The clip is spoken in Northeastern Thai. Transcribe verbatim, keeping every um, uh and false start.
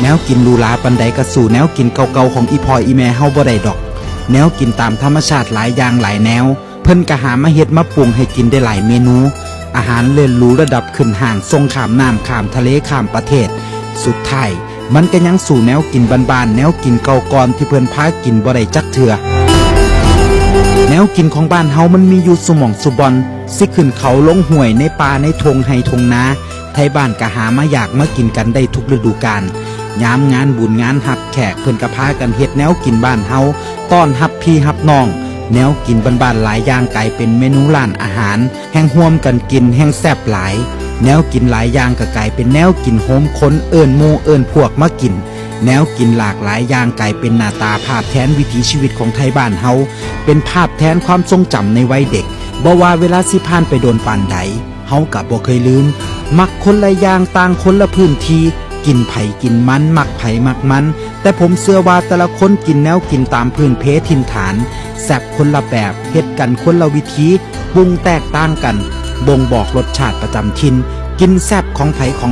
แนวกินหรูหราปานใดก็สู้แนวกินเก่าๆของอีพ่ออีแม่เฮาบ่ได้ดอก แนวกินตามธรรมชาติหลายอย่างหลายแนว เพิ่นก็หามาเฮ็ดมาปรุงให้กินได้หลายเมนู อาหารเลิศหรูระดับขึ้นห้าง ส่งข้ามน้ำข้ามทะเลข้ามประเทศ สุดท้ายมันก็ยังสู้แนวกินบ้านๆ แนวกินเก่าก่อนที่เพิ่นพากินบ่ได้จักเทื่อ แนวกินของบ้านเฮามันมีอยู่ซุหม่องซุบ่อน สิขึ้นเขาลงห้วยในป่าในท่งไฮ่ท่งนา ไทบ้านก็หามาอยากมากินกันได้ทุกฤดูกาล ยามงานบุญงานฮับแขกเพิ่นก็พากันเฮ็ดแนวกินบ้านเฮา ต้อนฮับพี่ฮับน้อง แนวกินบ้านๆหลายอย่างกลายเป็นเมนูร้านอาหาร แฮ่งร่วมกันกินแฮ่งแซ่บหลาย แนวกินหลายอย่างก็กลายเป็นแนวกินโฮมคน เอิ้นหมู่เอิ้นพวกมากิน แนวกินหลากหลายอย่างกลายเป็นหน้าตาภาพแทนวิถีชีวิตของไทบ้านเฮา เป็นภาพแทนความทรงจำในวัยเด็ก บ่ว่าเวลาสิผ่านไปโดนปานใด เฮาก็บ่เคยลืม มักคนละอย่างต่างคนละพื้นที่ กินไผกินมัน มักไผมักมัน แต่ผมเชื่อว่าแต่ละคนกินแนวกินตามพื้นเพถิ่นฐาน แซ่บคนละแบบ เฮ็ดกันคนละวิธี ปรุงแตกต่างกัน บ่งบอกรสชาติประจำถิ่น กินแซ่บของไผของ